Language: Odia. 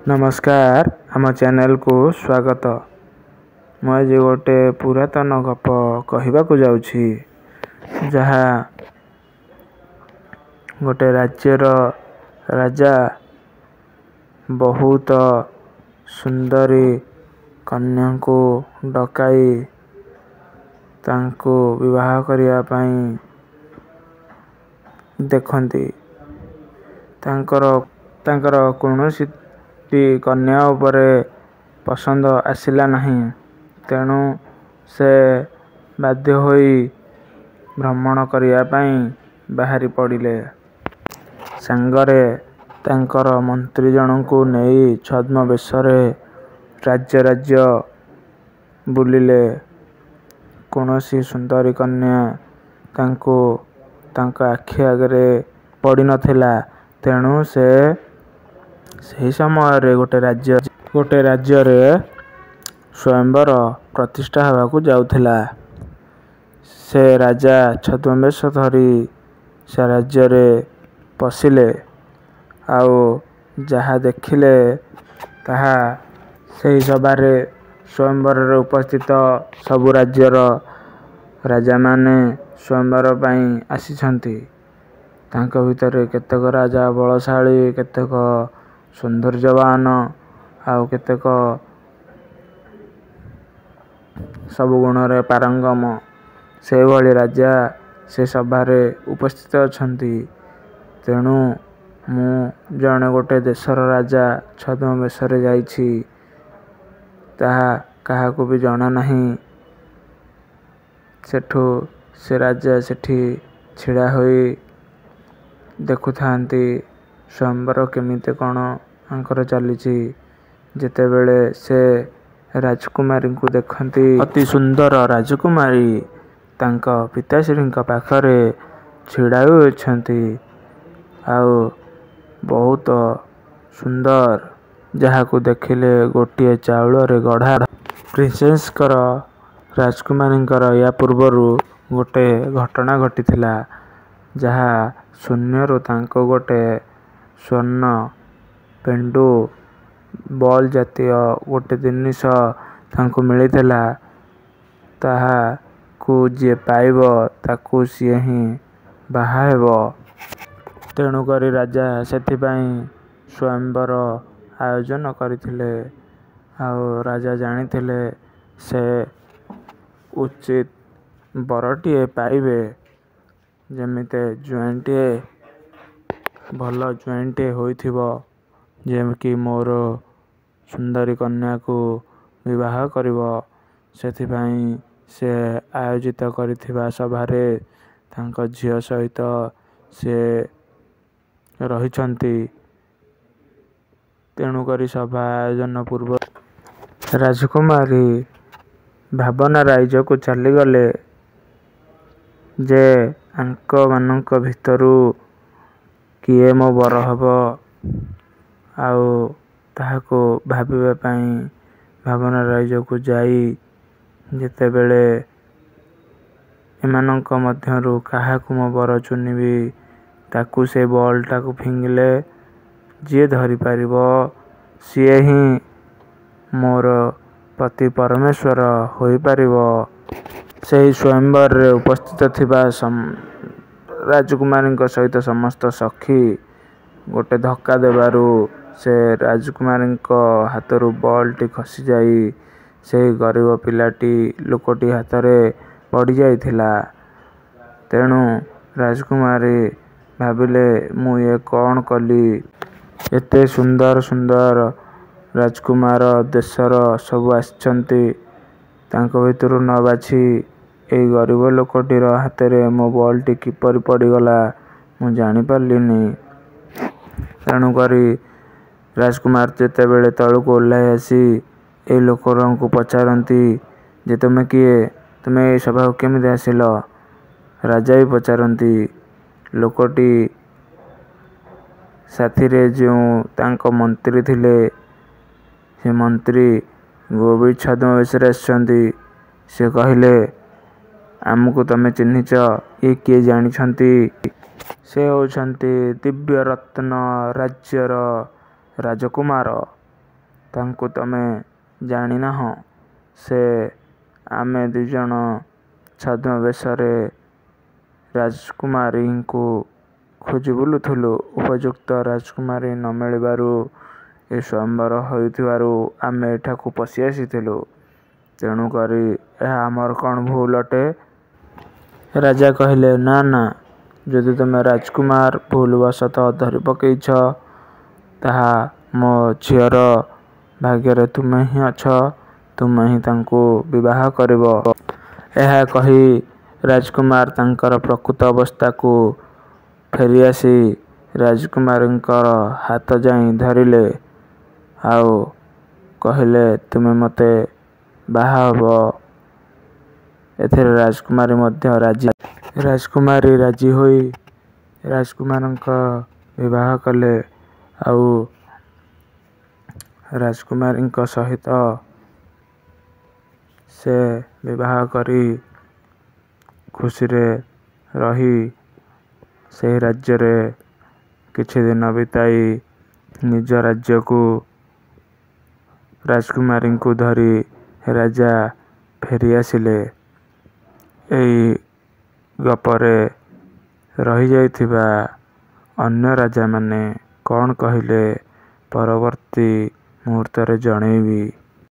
ନମସ୍କାର, ଆମ ଚ୍ୟାନେଲକୁ ସ୍ୱାଗତ। ମୁଁ ଆଜି ଗୋଟେ ପୁରାତନ ଗପ କହିବାକୁ ଯାଉଛି, ଯାହା ଗୋଟେ ରାଜ୍ୟର ରାଜା ବହୁତ ସୁନ୍ଦରୀ କନ୍ୟାଙ୍କୁ ଡକାଇ ତାଙ୍କୁ ବିବାହ କରିବା ପାଇଁ ଦେଖନ୍ତି। ତାଙ୍କର କୌଣସି ବି କନ୍ୟା ଉପରେ ପସନ୍ଦ ଆସିଲା ନାହିଁ। ତେଣୁ ସେ ବାଧ୍ୟ ହୋଇ ଭ୍ରମଣ କରିବା ପାଇଁ ବାହାରି ପଡ଼ିଲେ। ସାଙ୍ଗରେ ତାଙ୍କର ମନ୍ତ୍ରୀ ଜଣଙ୍କୁ ନେଇ ଛଦ୍ମବେଶରେ ରାଜ୍ୟ ରାଜ୍ୟ ବୁଲିଲେ। କୌଣସି ସୁନ୍ଦରୀ କନ୍ୟା ତାଙ୍କୁ ତାଙ୍କ ଆଖି ଆଗରେ ପଡ଼ିନଥିଲା। ତେଣୁ ସେ ସେହି ସମୟରେ ଗୋଟେ ରାଜ୍ୟରେ ସ୍ୱୟଂବର ପ୍ରତିଷ୍ଠା ହେବାକୁ ଯାଉଥିଲା। ସେ ରାଜା ଛଦ୍ମବେଶ ଧରି ସେ ରାଜ୍ୟରେ ପଶିଲେ, ଆଉ ଯାହା ଦେଖିଲେ ତାହା ସେହି ସଭାରେ ସ୍ୱୟଂବରରେ ଉପସ୍ଥିତ ସବୁ ରାଜ୍ୟର ରାଜାମାନେ ସ୍ୱୟଂବର ପାଇଁ ଆସିଛନ୍ତି। ତାଙ୍କ ଭିତରେ କେତେକ ରାଜା ବଳଶାଳୀ, କେତେକ ସୌନ୍ଦର୍ଯ୍ୟବାନ, ଆଉ କେତେକ ସବୁ ଗୁଣରେ ପାରଙ୍ଗମ। ସେହିଭଳି ରାଜା ସେ ସଭାରେ ଉପସ୍ଥିତ ଅଛନ୍ତି। ତେଣୁ ମୁଁ ଜଣେ ଗୋଟେ ଦେଶର ରାଜା ଛଦ୍ମବେଶରେ ଯାଇଛି, ତାହା କାହାକୁ ବି ଜଣା ନାହିଁ। ସେଠୁ ସେ ରାଜା ସେଠି ଛିଡ଼ା ହୋଇ ଦେଖୁଥାନ୍ତି ସ୍ୱୟଂବର କେମିତି କ'ଣ ଆଙ୍କର ଚାଲିଛି। ଯେତେବେଳେ ସେ ରାଜକୁମାରୀଙ୍କୁ ଦେଖନ୍ତି, ଅତି ସୁନ୍ଦର ରାଜକୁମାରୀ ତାଙ୍କ ପିତାଶ୍ରୀଙ୍କ ପାଖରେ ଛିଡ଼ା ହୋଇଅଛନ୍ତି, ଆଉ ବହୁତ ସୁନ୍ଦର, ଯାହାକୁ ଦେଖିଲେ ଗୋଟିଏ ଚାଉଳରେ ଗଢ଼ା। ପ୍ରିନ୍ସେସ୍ଙ୍କର, ରାଜକୁମାରୀଙ୍କର ୟା ପୂର୍ବରୁ ଗୋଟେ ଘଟଣା ଘଟିଥିଲା, ଯାହା ଶୂନ୍ୟରୁ ତାଙ୍କୁ ଗୋଟେ ସ୍ୱର୍ଣ୍ଣ ପେଣ୍ଡୁ ବଲ୍ ଜାତୀୟ ଗୋଟେ ଜିନିଷ ତାଙ୍କୁ ମିଳିଥିଲା। ତାହାକୁ ଯିଏ ପାଇବ ତାକୁ ସିଏ ହିଁ ବାହା ହେବ। ତେଣୁକରି ରାଜା ସେଥିପାଇଁ ସ୍ୱୟଂବର ଆୟୋଜନ କରିଥିଲେ। ଆଉ ରାଜା ଜାଣିଥିଲେ ସେ ଉଚିତ ବରଟିଏ ପାଇବେ, ଯେମିତି ଜ୍ୱାଇଁଟିଏ, ଭଲ ଜ୍ୱାଇଁଟିଏ ହୋଇଥିବ, ଯିଏକି ମୋର ସୁନ୍ଦରୀ କନ୍ୟାକୁ ବିବାହ କରିବ। ସେଥିପାଇଁ ସେ ଆୟୋଜିତ କରିଥିବା ସଭାରେ ତାଙ୍କ ଝିଅ ସହିତ ସେ ରହିଛନ୍ତି। ତେଣୁକରି ସଭା ଆୟୋଜନ ପୂର୍ବ ରାଜକୁମାରୀ ଭାବନା ରାଇଜକୁ ଚାଲିଗଲେ ଯେ ଆଙ୍କମାନଙ୍କ ଭିତରୁ କିଏ ମୋ ବର ହେବ, ଆଉ ତାହାକୁ ଭାବିବା ପାଇଁ ଭାବନା ରାଇଜକୁ ଯାଇ ଯେତେବେଳେ ଏମାନଙ୍କ ମଧ୍ୟରୁ କାହାକୁ ମୋ ବର ଚୁନିବି, ତାକୁ ସେ ବଲ୍ଟାକୁ ଫିଙ୍ଗିଲେ ଯିଏ ଧରିପାରିବ ସିଏ ହିଁ ମୋର ପତି ପରମେଶ୍ୱର ହୋଇପାରିବ। ସେହି ସ୍ୱୟଂବରରେ ଉପସ୍ଥିତ ଥିବା ରାଜକୁମାରୀଙ୍କ ସହିତ ସମସ୍ତ ସଖୀ ଗୋଟେ ଧକ୍କା ଦେବାରୁ ସେ ରାଜକୁମାରୀଙ୍କ ହାତରୁ ବଲ୍ଟି ଖସିଯାଇ ସେହି ଗରିବ ପିଲାଟି ଲୋକଟି ହାତରେ ପଡ଼ିଯାଇଥିଲା। ତେଣୁ ରାଜକୁମାରୀ ଭାବିଲେ, ମୁଁ ଇଏ କ'ଣ କଲି? ଏତେ ସୁନ୍ଦର ସୁନ୍ଦର ରାଜକୁମାର ଦେଶର ସବୁ ଆସିଛନ୍ତି, ତାଙ୍କ ଭିତରୁ ନ ବାଛି ଏଇ ଗରିବ ଲୋକଟିର ହାତରେ ମୋ ବଲ୍ଟି କିପରି ପଡ଼ିଗଲା ମୁଁ ଜାଣିପାରିଲିନି। ତେଣୁକରି ରାଜକୁମାର ଯେତେବେଳେ ତଳକୁ ଓହ୍ଲାଇ ଆସି ଏଇ ଲୋକଙ୍କୁ ପଚାରନ୍ତି ଯେ ତୁମେ କିଏ, ତୁମେ ଏଇ ସଭାକୁ କେମିତି ଆସିଲ? ରାଜା ବି ପଚାରନ୍ତି। ଲୋକଟି ସାଥିରେ ଯେଉଁ ତାଙ୍କ ମନ୍ତ୍ରୀ ଥିଲେ, ସେ ମନ୍ତ୍ରୀ ବି ଛଦ୍ମବେଶରେ ଆସିଛନ୍ତି। ସେ କହିଲେ, ଆମକୁ ତମେ ଚିହ୍ନିଛ? ଇଏ କିଏ ଜାଣିଛନ୍ତି? ସେ ହେଉଛନ୍ତି ଦିବ୍ୟରତ୍ନ ରାଜ୍ୟର ରାଜକୁମାର। ତାଙ୍କୁ ତମେ ଜାଣିନାହଁ। ସେ ଆମେ ଦୁଇଜଣ ଛଦ୍ମବେଶରେ ରାଜକୁମାରୀଙ୍କୁ ଖୋଜି ବୁଲୁଥିଲୁ। ଉପଯୁକ୍ତ ରାଜକୁମାରୀ ନ ମିଳିବାରୁ ଏ ସ୍ୱୟଂମ୍ବର ହେଉଥିବାରୁ ଆମେ ଏଠାକୁ ପଶି ଆସିଥିଲୁ। ତେଣୁ କରି ଏହା ଆମର କ'ଣ ଭୁଲ୍ ଅଟେ? ରାଜା କହିଲେ, ନା ନା, ଯଦି ତୁମେ ରାଜକୁମାର ଭୁଲବଶତଃ ଧରି ପକାଇଛ, ତାହା ମୋ ଝିଅର ଭାଗ୍ୟରେ ତୁମେ ହିଁ ଅଛ, ତୁମେ ହିଁ ତାଙ୍କୁ ବିବାହ କରିବ। ଏହା କହି ରାଜକୁମାର ତାଙ୍କର ପ୍ରକୃତ ଅବସ୍ଥାକୁ ଫେରିଆସି ରାଜକୁମାରୀଙ୍କର ହାତ ଯାଇ ଧରିଲେ ଆଉ କହିଲେ, ତୁମେ ମୋତେ ବାହା ହେବ। ଏଥିରେ ରାଜକୁମାରୀ ମଧ୍ୟ ରାଜି। ରାଜକୁମାରୀ ରାଜି ହୋଇ ରାଜକୁମାରଙ୍କ ବିବାହ କଲେ ଆଉ ରାଜକୁମାରୀଙ୍କ ସହିତ ସେ ବିବାହ କରି ଖୁସିରେ ରହି ସେହି ରାଜ୍ୟରେ କିଛି ଦିନ ବିତାଇ ନିଜ ରାଜ୍ୟକୁ ରାଜକୁମାରୀଙ୍କୁ ଧରି ରାଜା ଫେରିଆସିଲେ। ଏହି ଗପରେ ରହିଯାଇଥିବା ଅନ୍ୟ ରାଜାମାନେ କ'ଣ କହିଲେ, ପରବର୍ତ୍ତୀ ମୁହୂର୍ତ୍ତରେ ଜଣେଇବି।